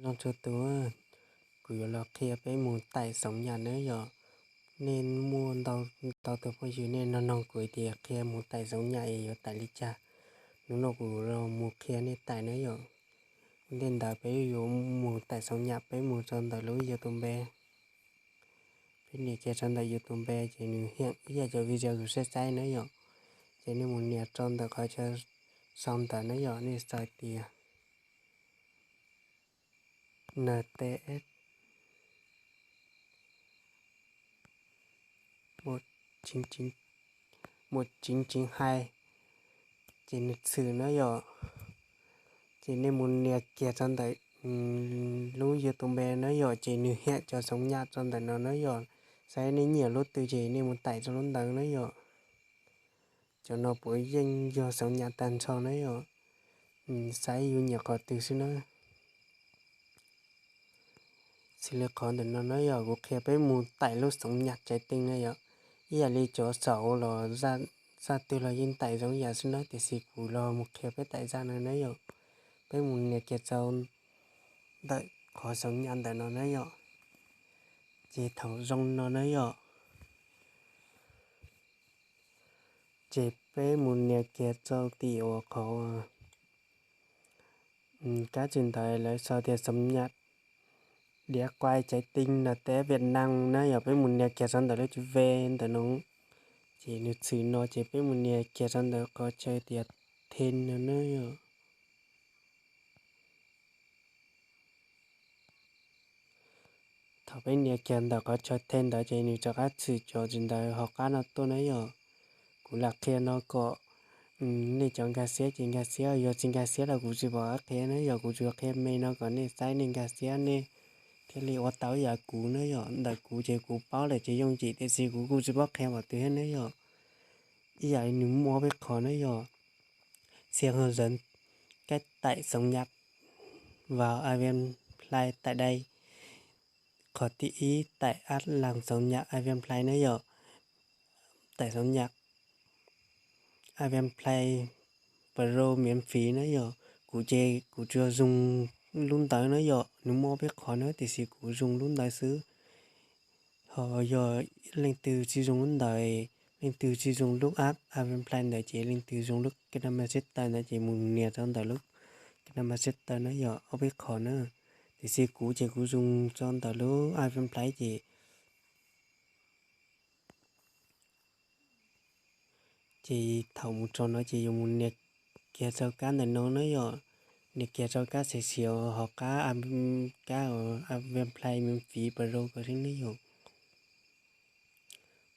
Nyob zoo txhua tus, kuv yuav los qhia peb mus taim xoom nyam nawb yom. Nej muaj ntau tus phooj ywg nej nug nug kuv tias qhia mus taim xoom nyam es yuav taim li cas. Hnub no kuv los mus qhia nej taim nawb yom. Ua ntej ntawd peb yuav mus taim xoom nyam, peb mus rau ntawm lub YouTube npe. Peb nias kiag rau ntawm YouTube npe ces nws hiam ib yam cov video kuv saib saib nawb yom. Ces nej mus nias rau ntawm qhov chaw sau ntawv nawb yom, nej sau tias N T S một chín chín hai, ces nws txhwm nawb yom. Ces nej mus nias kiag rau ntawm lub YouTube npe nawb yom, ces nws hiam cov xoom nyam rau ntawm no nawb yom. Saib nej nyiam lub twg ces nej mus taim rau lub ntawd nawb yom. Cov no puav yeej yog xoom nyam tag nrho nawb yom. Saib yus nyiam qhov twg xwb nawb. Xws li qhov ntawm no nawb yom, kuv qhia peb mus taim lub xoom nyam tsav teeb na yom. Ib yam li cov saum los zaj twg los yeej taim zoo yam xwb nawb, tiam sis kuv los mus qhia peb taim zaj no nawb yom. Peb mus nias kiag rau ntawm qhov xoom nyam ntawm no nawb yom. Ces thaum zoo no nawb yom, ces peb mus nias kiag rau tim uas qhov kab tsis ntawd lawv sau tias xoom nyam diav quai tsav teeb N T S Việt Nam nawb yom. Peb mus nias kiag rau ntawm lub cib ve ntawm no, ces nws txhwm no ces peb mus nias kiag rau ntawm qhov chaw tias then no nawb yom. Thaum peb nias kiag ntawm qhov chaw then ntawd ces nws rov qab txhwm cov tsis ntawd hauv qab no tuaj nawb yom. Kuv lam qhia no kom nej cov nkag siab ces nkag siab, yog tsis nkag siab los kuv tsis pom qab qhia nawb yom. Kuv tsuas qhia me no kom nej saib nej nkag siab nej thiaj li ua tau ib yam kuv nawb yom. Ntawm kuv ces kuv paub lawm ces yooj yim, tiam sis kuv kuj tsis paub qhia qhov twg thiab nawb yom. Ib yam li nws muaj ob peb qhov nawb yom. Xem hướng dẫn cách tải sống nhạc vào iVan Play tại đây. Qhov thib ib, tải app làm sống nhạc iVan Play nawb yom. Tải sống nhạc iVan Play Pro miễn phí nawb yom. Kuv ces kuv tsuas zoo lub ntawd nawb yom, nws muaj ob peb qhov nawb, tiam sis kuv zoo lub ntawd xwb. Ho yog leej twg tsis zoo lub ntawd, leej twg tsis zoo lub app iVan Play ntawd ces leej twg zoo lub KineMaster ntawd ces mus nias rau ntawm lub KineMaster nawb yom, ob peb qhov na. Tiam sis kuv ces kuv zoo rau ntawm lub iVan Play ces Ces thaum mus txog no ces yuav mus nias kiag rau kab ntawm no na yom, nias kiag rau kab xim xim hauv qab kab Avian Play miễn phí Pro ko xwb ne yom.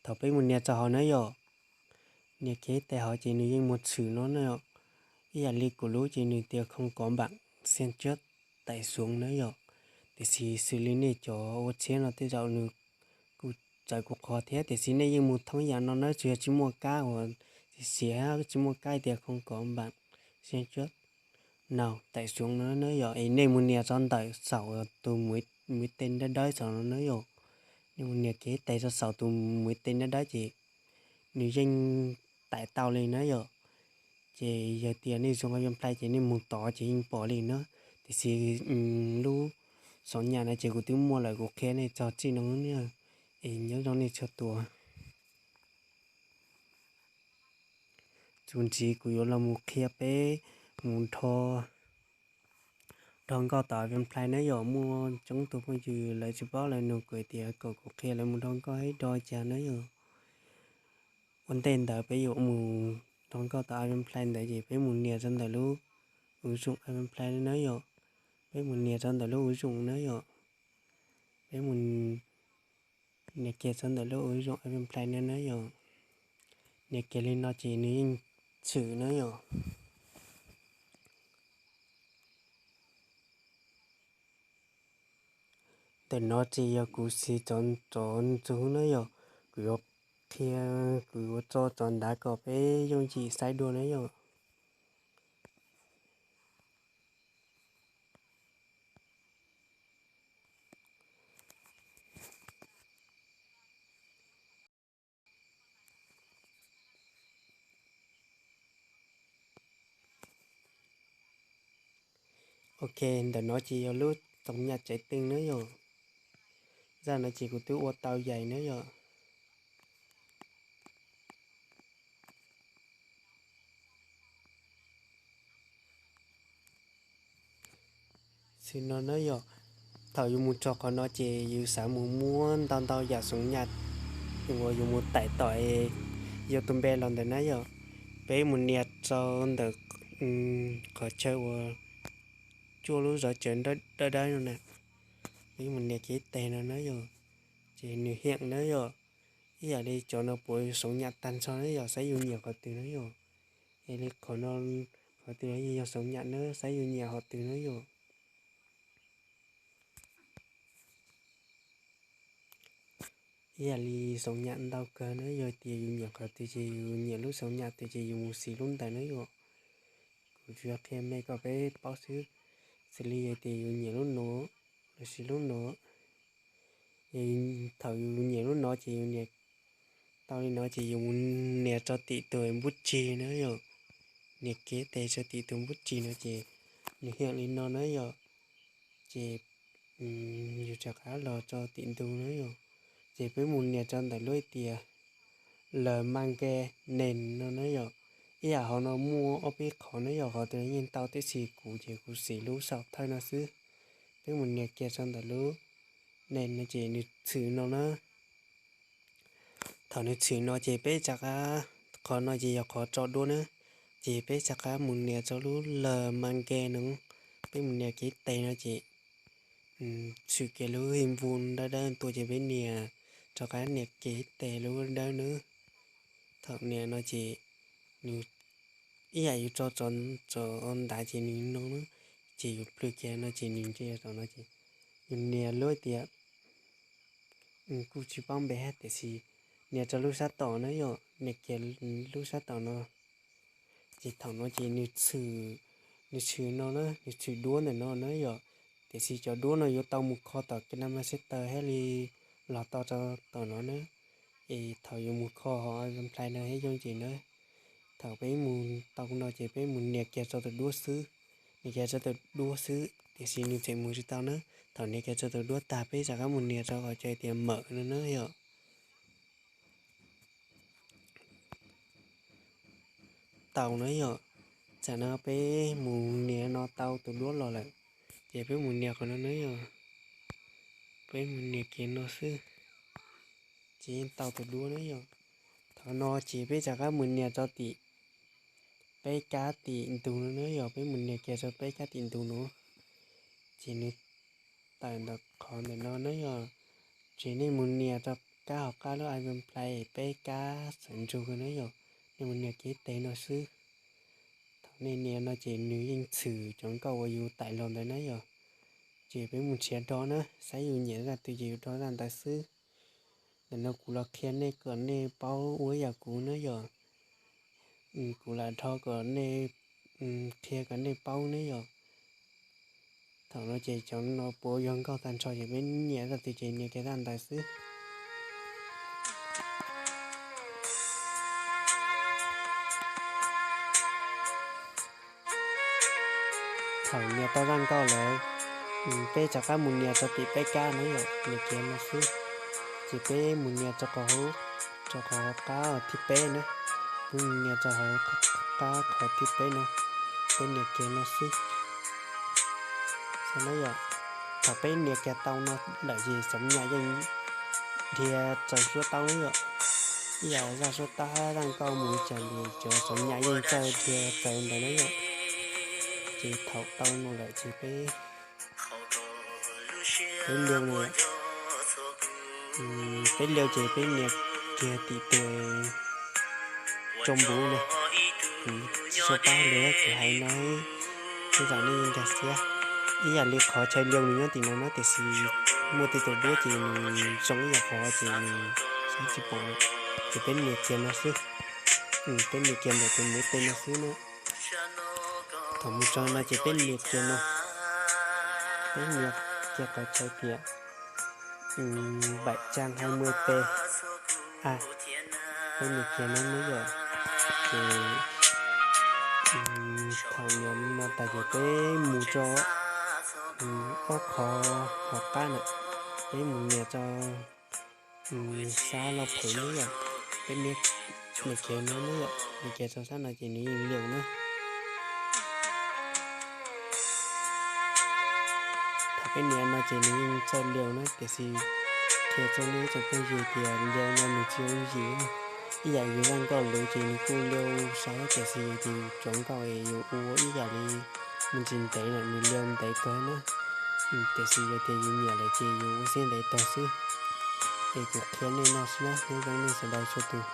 Thaum peb mus nias txog hauv na yom, nias kiag ib tes hauv ces nws yeej mus tshwm no na yom. Ib yam li kuv lub ces nws tias không có bản xem trước tải xuống na yom. Tiam sis xws li nej cov ua tshiab no tej zaum nws kuj txawv kuv qhov thiab, tiam sis nej yeej mus thoob yam no na, tsuas yog tsis muaj kab uas xiav, tsis muaj kab tias không có bản xem trước tải xuống no na yom, es nej mus nias rau ntawm saum tus muv ib teg dawb dawb saum no na yom. Nej mus nias kiag ib tes rau saum tus muv ib teg dawb dawb ces nws yeej tải tau li na yom. Ces yog tias nej zoo Avian Play ces nej mus tod ces yeej pom li na. Tiam sis lub xov nyam no ces kuv twb muaj lawm, kuv qhia nej txog txij no na, es nyob zoo nej txhua tus. Txuas ntxiv kuv yuav los mus qhia peb mus rho, rho nkauj tom Avian Play na yom. Muaj coob tus phooj ywg lawv tsis paub, lawv nug kuv tias kom kuv qhia lawv mus rho nkauj ib rho cas na yom. Ua ntej ntawd peb yuav mus rho nkauj tom Avian Play ntawd ces peb mus nias rau ntawm lub ứng dụng Avian Play na yom. Peb mus nias rau ntawm lub ứng dụng na yom. Peb mus nias kiag rau ntawm lub ứng dụng Avian Play na na yom. Nias kiag li no ces nws yeej tshwm na yom. Ntawm no ces yog kuv siv cov ntxuv na yom, kuv yuav qhia, kuv yuav tso cov ntav kom peb yooj yim saib dua na yom. Ok, ntawm no ces yog lub xoom nyam tsev teeg na yom. Zaj no ces kuv twb ua tau yaim na yom. Xwm no na yom, thaum yus mus rau qhov no ces yus xav mus muab ntau ntau yam xoom nyam uas yus mus taim tom yus tus npe los ntawm na yom. Peb mus nias rau ntawm qhov chaw uas cuaj lub zov cawv dawb dawb no na. Peb mus nias kiag ib teg no na yom, ces nws hiam na yom. Ib yam li cov no puas xoom nyam tag nrho na yom, saib yus nyiam qhov twg na yom. Yog li qhov no, qhov twg yog xoom nyam na, saib yus nyiam qhov twg na yom. Ib yam li xoom nyam ntau kawg na, yog tias yus nyiam qhov twg ces yus nyiam lub xoom nyam twg ces yus mus siv lub ntawd na yom. Kuv tsuas qhia me kom peb paub xwb, xws li yog tias yus nyiam lub no, los sis lub no, thaum yus nyiam lub no ces yus nias tau li no ces yus mus nias rau tim tus npub tsig na yom, nias kiag tes rau tim tus npub tsig no ces nws hiam li no na yom, ces yus rov qab los rau tim ntug na yom, ces peb mus nias rau ntawm lub tias lawm ma nkees nees no na yom. Ib yam hauv no muaj ob peb qhov na yom, qhov twg yeej tau tab sis kuv ces kuv siv lub saum thawj no xwb. Peb mus nias kiag rau ntawm lub nees no ces nws txhwm no na. Thaum nws txhwm no ces peb rov qab, qhov no ces yog qhov tso duab na, ces peb rov qab mus nias rau lub lawm ma nkees no, peb mus nias kiag tes no ces txhwm kiag lub hwj npu dawb dawb tuaj ces peb nias, rov qab nias kiag tes lub dawb na. Thaum nias no ces nws ib yam yus tso tsov ntawd ces nws no na, ces yus plhws kiag no ces nws nce tom no ces yus nias lub tias, kuj tsis paub npe hab tiam sis nias rau lub sab tom na yom, nias kiag lub sab tom no. Ces thaum no ces nws txhwm, nws txhwm no na, nws txhwm duab ntawm no na yom, tiam sis cov duab no yuav tau mus kho tom KineMaster hab li los tau rau tom no na. Es thaum yuav mus kho hov Play no hab yooj yim na. Thaum peb mus tau no ces peb mus nias kiag rau tus duab xwb, nias kiag rau tus duab xwb tiam sis nws tseem mus tsis tau na. Thaum nias kiag rau tus duab tag peb rov qab mus nias rau qhov chaw tias mawm no na yom. Tau na yom, tsam no peb mus nias no tau tus duab los lawm, ces peb mus nias qhov no na yom, peb mus nias kiag no xwb, ces yeej tau tus duab na yom. Thaum no ces peb rov qab mus nias rau tim peb kab tim ntug no na yom, peb mus nias kiag rau peb kab tim ntug no, ces nws tawm ntawm qhov ntawm no na yom, ces nej mus nias rau kab hauv qab lub iPhone Play peb kab xeem ntsug na yom, nej mus nias kiag tes no xwb. Thaum nej nias no ces nws yeej txhwm cov nkauj uas yus taim los ntawd na yom, ces peb mus nrhiav do na, saib yus nyiam zaj twg ces yus do zaj ntawd xwb. Ntawm no kuv los qhia nej kom nej paub ua yam kuv na yom, kuv lam do kom nej, qhia kom nej paub ne yom. Thaum no ces cov no puas yog nkauj tag nrho ces peb nyiam zaj twg ces nias kiag zaj ntawd xwb. Thaum nias tau zaj nkauj lawm, peb rov qab mus nias rau tim peb kab na yom, nias kiag no xwb. Ces peb mus nias rau qhov, rau qhov qab thib peb na, peb mus nias rau hauv qab qhov thib peb na, peb nias kiag no xwb. Yog, thaum peb nias kiag tau no lawm ces xoom nyam yeej dhia txaws suab taub na yom. Ib yam zaj suab taub hab zaj nkauj mus cas li cov xoom nyam yeej txawj dhia txawv ntawd na yom. Ces thaum tau no lawm ces peb, peb liu no, peb liu ces peb nias kiag tim tes tsoo npuv na. Kuv tsis tshua paub lus kuv hais no, tej zaum nej nkag siab. Ib yam li qhov chaw liu nws nyob tim no na, tiam sis muaj tej tus duab ces nws zoo ib yam qhov ces nws saib tsis pom. Ces peb nias kiag no xwb. Peb nias kiag ntawm tus muv tes no xwb na. Thaum mus txog no ces peb nias kiag no, peb nias kiag qhov chaw tias bảy trăm hai mươi p a, peb nias kiag no na yom. Ces thaum nias no tas ces peb mus rau Ob qhov hauv qab na, peb mus nias rau sab los phem na yom, peb nias, nias kiag no na yom, nias kiag rau sab no ces nws yeej liu na. Thaum peb nias no ces nws yeej txawj liu na, tiam sis qhia rau nej ib tsoom phooj ywg tias liu no nws tsis yooj yim na. Ib yam yus zaj nkauj luv ces nws kuj liu sai, tiam sis yus tias yus tsuav nkauj es yus ua ib yam li me ntsis ntev na, nws liu ntev kawg na. Tiam sis yog tias yus nyiam lawm ces yus ua siab ntev tag xwb. Es kuv qhia nej no xwb na, nyob zoo nej sawv daws txhua tus.